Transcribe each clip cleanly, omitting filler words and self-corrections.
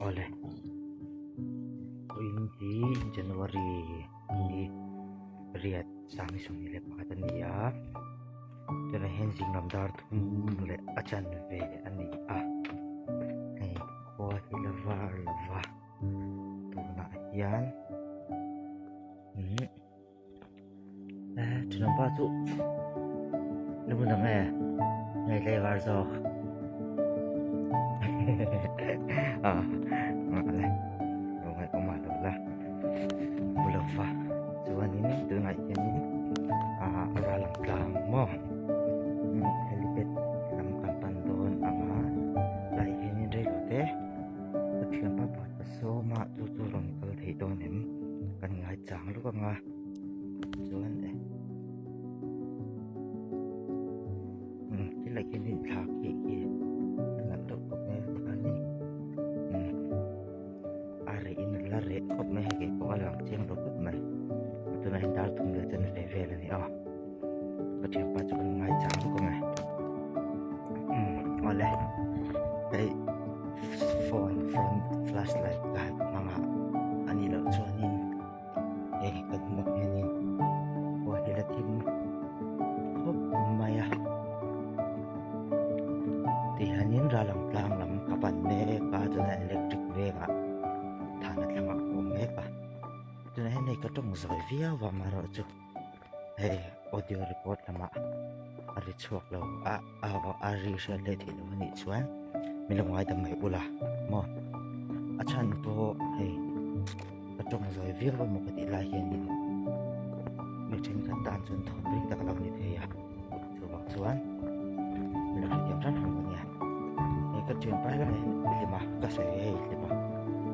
Awle vawiin hi January ni riat sang ni 21 a ni a tunah hian zing lam dar thum leh a chanve a ni a hei khua hi la var lo va tunah hian umm. Thenawmpa chu lu dang e nge tlaivar zawk a le lo ngaih awm ah lo la hmu lo va chuanin tunah hianin a ral ang tlang maw helipad lam kan pan dawn ang a tlai hianin reilo te ka thianpa pakhat ka sawm a chu chu rawn kal theih dawn em kan ngai chang lawk ang a chuan e umm thil ah khian thla khi khi a nalh deuh khawp mai a chuanin umm a reh in a la reh khawp mai hei kei pawh a lang chiang lo khawp mai tunah hian dar thum leh chanve vel a ni a ka thianpa chu kan ngai chang lawk ang e umm awle hei phone front flashlight ka han hmang a a nih loh chuanin hei kan hmuh ang hianin khua hi la thim khawp mai a tihianin ral ang tlang lam ka pan mek a tunah electric vengah thana thlangah ka awm mek a tunah hian hei ka tawng zawi viau a amaherawhchu. Hei audio record lamah a ri chhuak lo a a ri hriat leh theih loh anih chuan min lo ngaidam mai ula maw a chhan pawh hei ka tawng zawi viau emaw ka tih lai hianin mi thenkhat tan chuan thawm ring tak a lo ni thei a chuvang chuan min lo hrethiam hram hram ania hei ka thian pai lamah hian hlima ka sawi hei hlima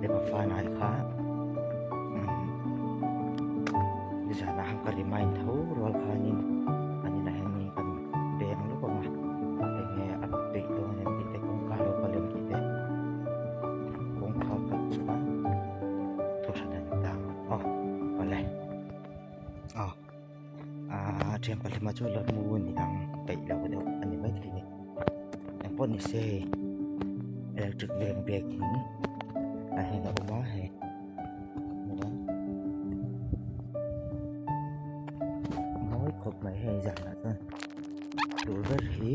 hlima fanai kha nizanah khan ka remind tho rual khanin an inah hianin kan peng lawk ang a enge a peih dawn em tih te kawngka lo kal em tih te kawngka kalh chuan thu hran a ni ta aw awle aw ah thian pahlima chu la mu ni ang peih lo deuh a ni maithei a ni engpawh ni se electric veng biakin ah hian a awm a hei. Mawi khawp mai hei zanah chuan tur ber hi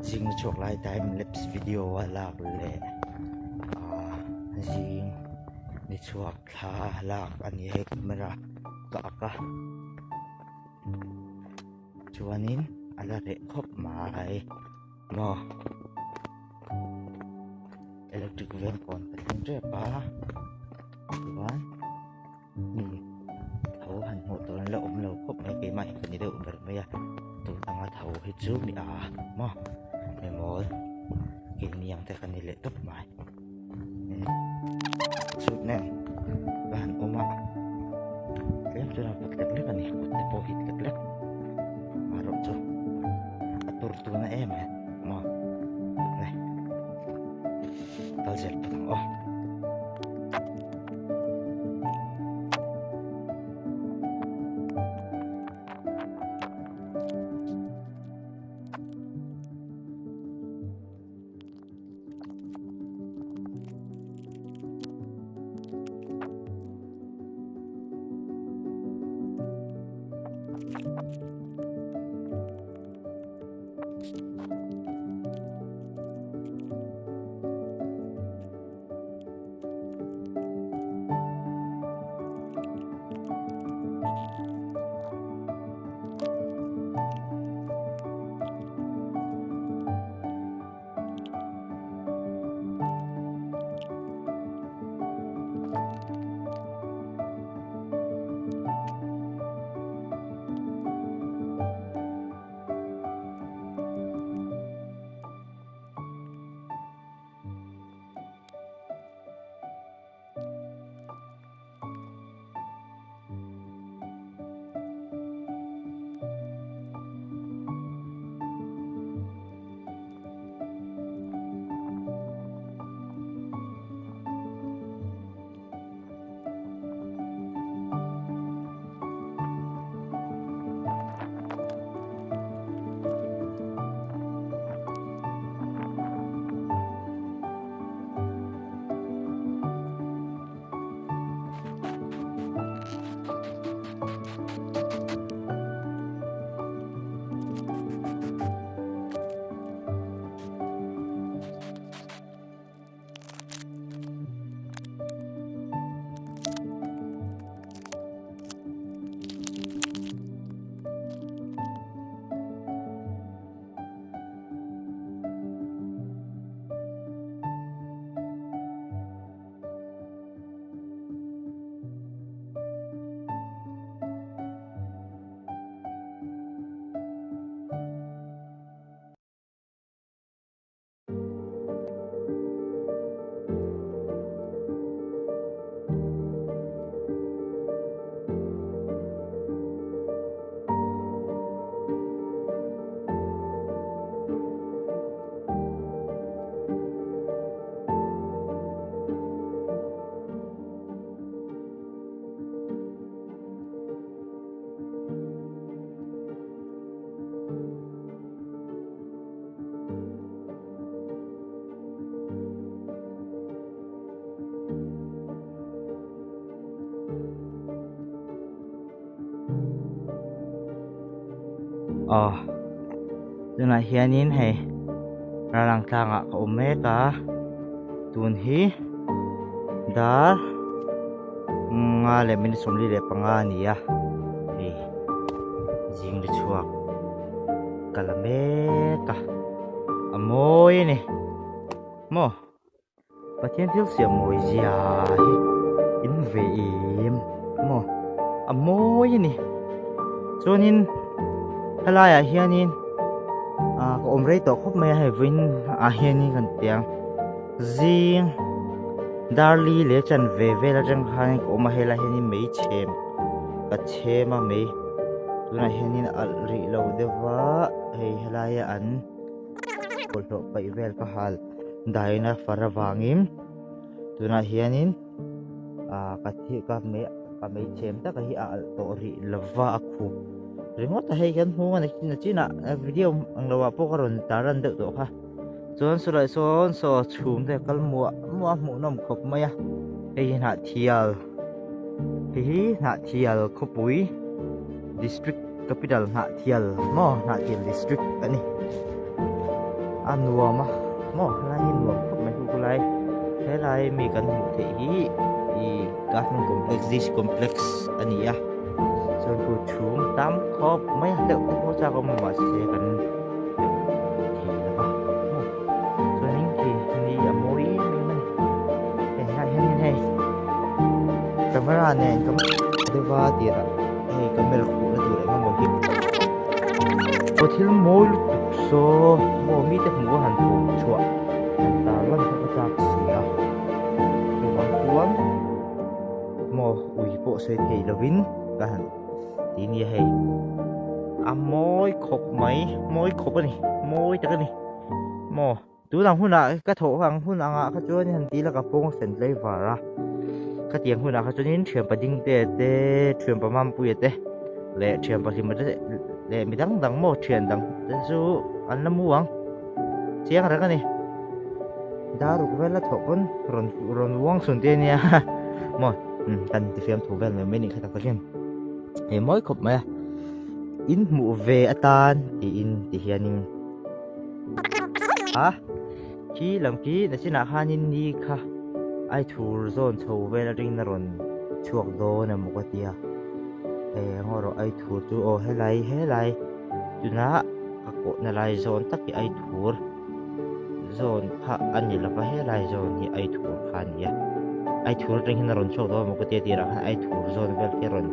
zing chhuak lai time lapse video a lak leh ah zing ni chhuak thla lak a ni hei camera ka ak a chuanin a la reh khawp mai maw. Electric veng kawn ka thleng tep a chuan mi tho han hmuh tur an la awm lo khawp mai keimah hi ka ni deuh ber mai a tun anga tho hi chu mi a maw mi mawl keini ang te ka ni leh tawp mai chhut nen ka han awm a tlem chuan a vawt lek lek a ni kut te pawh hit lek lek marawh chu a tur tuna em em maw nè kal zel phawt ang aw. Aw tunah hianin hei Rallang tlangah ka awm mek a tun hi dar nga leh minute 45 a ni a hei zing ri chhuak ka la mek a a mawi a ni maw. Pathian thil siam mawi zia hi in ve em maw a mawi a ni chuanin helaiah hianin ah ka awm rei tawh khawp mai a hei vawiin ah hianin kan ti ang zing darli leh chanve vel atang khan ka awm a helaiah hianin mei chhem ka chhem a mei tunah hianin a alh rih lo deuh va hei helaia an bawlhhlawh paih vel ka hal. Daina far avangin tunah hianin ah ka thih ka mei ka mei chhem taka hi a alh tawh rih lova a khup ringawt a hei hian hmung a ni chinah video ang lo ah pawh ka rawn tar lan deuh tawh kha chuan sawlai sawn saw chhum te a kal muah muah a hmuhnawm khawp mai a hei hi Hnahthial hei hi Hnahthial khawpui district capital Hnahthial maw Hnahthial district a ni a nuam a maw helai hi nuam khawp mai hu lai helai mi kan hmuh theih hi ih government complex district complex a ni a chuan khu chhung tam khawp mai a hleuh te pawh chak a awm a mahse kan hleuh thei lo va maw chuanin khi ni a mawi em em a ni hei helai hianin hei camera nen deuha tirah. Hei camera khuhna tur eng emaw hi aw thil mawi lutuk saw maw mite hmuh a han pawh chhuah han tar lan kha ka chak si a chuvang chuan maw ui pawh sawi thei lovin ka han ti nia hei a mawi khawp mai mawi khawp a ni mawi tak a ni maw. Tunang hunah ka thawh ang hun angah kha chuan han ti la ka pawng sen tlei var a, khatiang hunah kha chuanin thianpa Dingtea te, thianpa Mampuia te leh thianpa Hlima te leh mi dang dang maw thian dang te chu an la mu ang chiang reng a ni. Daruk vel a thawh pawn rawn rawn uang chhun te ania maw kan tifiam thu vel mai mai nih kha tak takin hei mawi khawp mai a, in hmuh ve atan tiin ti hianin. A khi lam khi nachinah khanin ni kha ai thur zawn chho vel atangin a rawn chhuak dawn emaw ka tia eh ngaw rawh ai thur chu aw helai helai tuna ka kawhna lai zawn tak hi ai thur zawn kha a ni lova helai zawn hi ai thur kha a ni a ai thur atang hian a rawn chhuak dawn emaw ka tia tirah khan ai thur zawn vel khi a rawn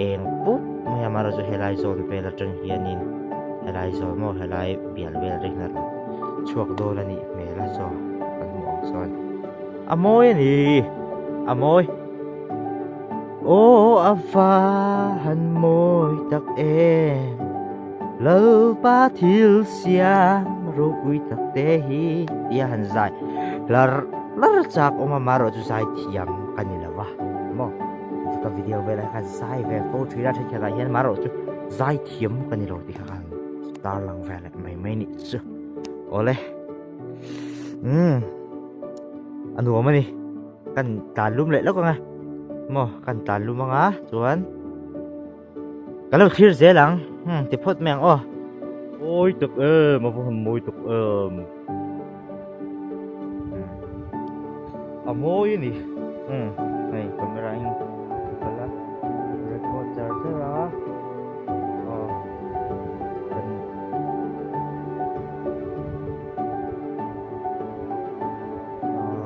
eng pup mai a amaherawhchu helai zawn vel atang hianin helai zawn maw helai bial vel atang hian a rawn chhuak dawn a nih hmel a chaw kan hmuh ang chuan a mawi a ni a mawi aw a va han mawi tak em Lalpa thil siam ropui tak te hi tia han zai hlar hlar chak awm a amaherawhchu zai thiam ka ni lo va maw. Ka video velah khan zai ve fo thin a thenkhat ah hian marawh chu zai thiam ka ni lo tih kha khan tar lang ve leh mai mai nih chu awle umm a nuam a ni kan tlan lum leh lawk ang a maw kan tlan lum ang a chuan ka lo thlir zel ang umm ti phawt mai ang aw mawi tak em a va han mawi tak em. A mawi a ni umm hei camera in ka la record char char a aw kan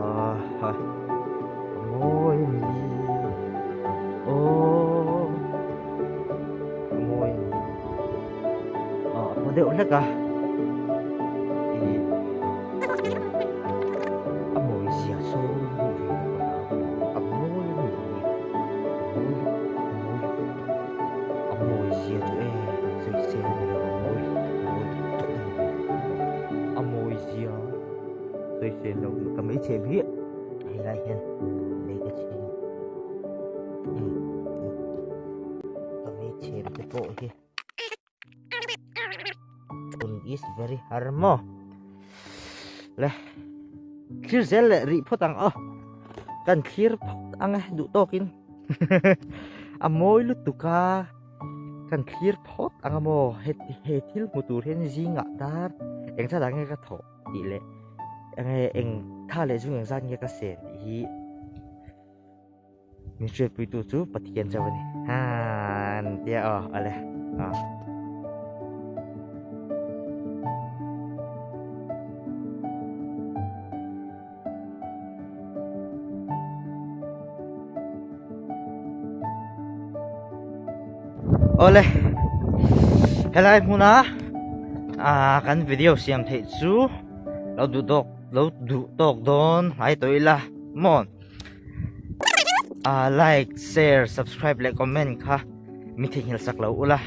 ah ha a mawi a ni aw a mawi a ni aw a paw deuh hlek a ih. A mawi zia sawi duh ve bawk a a mawi a ni a mawi a mawi a mawi zia chu e sawisel a ni lo a mawi a mawi tak a ni a mawi zia sawisel lo ka mai chhem hi helai hian lei ka chhem ka mai chhem te pawh hi. Tun is very har maw le thlir zel leh rih phawt ang aw kan thlir phawt ang e duh tawkin a mawi lutuk a. Kan thlir phawt ang a maw? Heti he thil hmu tur hian zingah dar eng zat ah nge ka thawh tih leh enge eng tha leh zung eng zat nge ka sen tih hi min hriatpuitu chu Pathian chauh a ni. Haan tia aw ale aw. Awle helai hmuna ah kan video siam theih chu lo duh tawk lo duh tawk dawn hnai tawh ila maw ah like share subscribe leh comment kha mi theihnghilh sak lo ula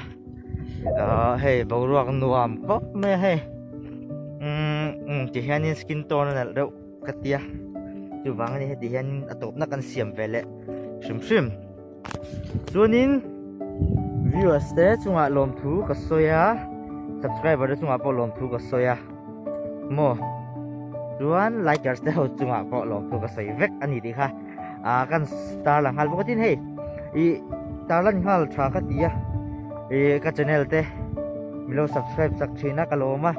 ah hei boruak nuam khawp mai a hei umm ti hianin skin tone a nalh deuh ka tia chuvang a ni heti hian a tawpna kan siam ve leh hrim hrim chuanin viewers te chungah lawmthu ka sawi a subscriber te chungah pawh lawmthu ka sawi a maw chuan likers te ho chungah pawh lawmthu ka sawi vek a ni tih kha ah kan tar lang nghal bawk a tin hei ih tar lan nghal tha ka ti a ih ka channel te milo subscribe chak thin a ka lawm a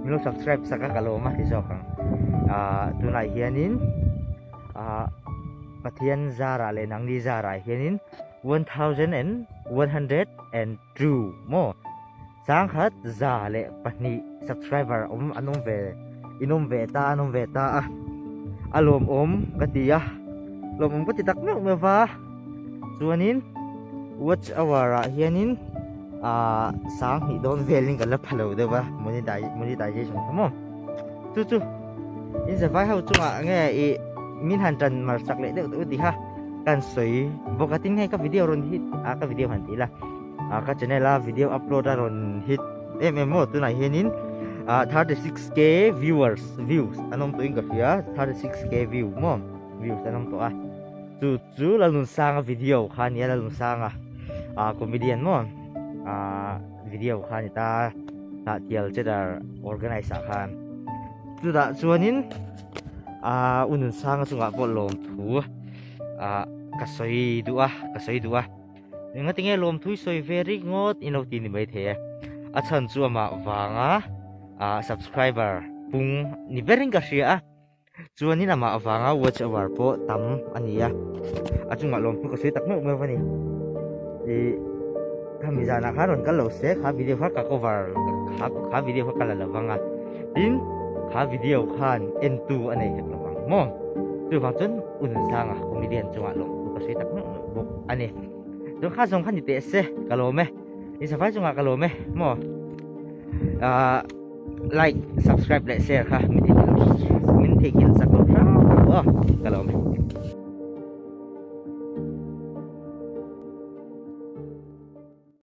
milo subscribe chak a ka lawm a ti zawk ang ah tunah hianin ah Pathian zarah leh nangni zarah hianin 1102 maw sangkhat 102 subscriber awm an awm ve in awm ve ta an awm ve ta a a lawmawm ka ti a lawmawm ka ti tak meuh meuh va chuanin watch hour ah hianin ah 2000 dawn velin kan la pha lo deuh va monetization kha maw chu chu in zavai ho chungah nge ih min han tan mar sak leh deuh deuh tih kha kan sawi bawk a tin hei ka video rawn hit a ka video han tih la ah ka channel a video upload a rawn hit em em maw tunah hianin ah 36k viewers views an awm tawhin ka hria 36k view maw views an awm tawh a chu chu Lalnunsanga video kha a nia Lalnunsanga ah comedian maw ah video kha a ni ta Hnahtial cheddar organize ah khan chutah chuanin ah u Nunsanga chungah pawh lawmthu ah ka sawi duh a ka sawi duh a Engati nge lawmthui sawi ve ringawt in lo ti ni maithei e. A chhan chu amah vanga ah subscriber pung ni berin ka hria a. Chuanin amah vanga watch hour pawh tam a ni a. A chungah lawmthu ka sawi tak meuh meuh a ni. Ih khami zanah khan rawn kal lo se kha video kha ka cover kha kha video kha ka la lo vang a. Tin kha video khan entu a nei hek lo vang maw. Chuvang chuan U Nunsanga comedian chungah lawmthu ka sawi tak meuh meuh bawk a ni. Chuan kha zawng kha ni teh se ka lawm e. In safai chungah ka lawm e maw. Ahh like, subscribe leh share kha min theihnghilh min theihnghilh chak lo hram aw ka lawm e.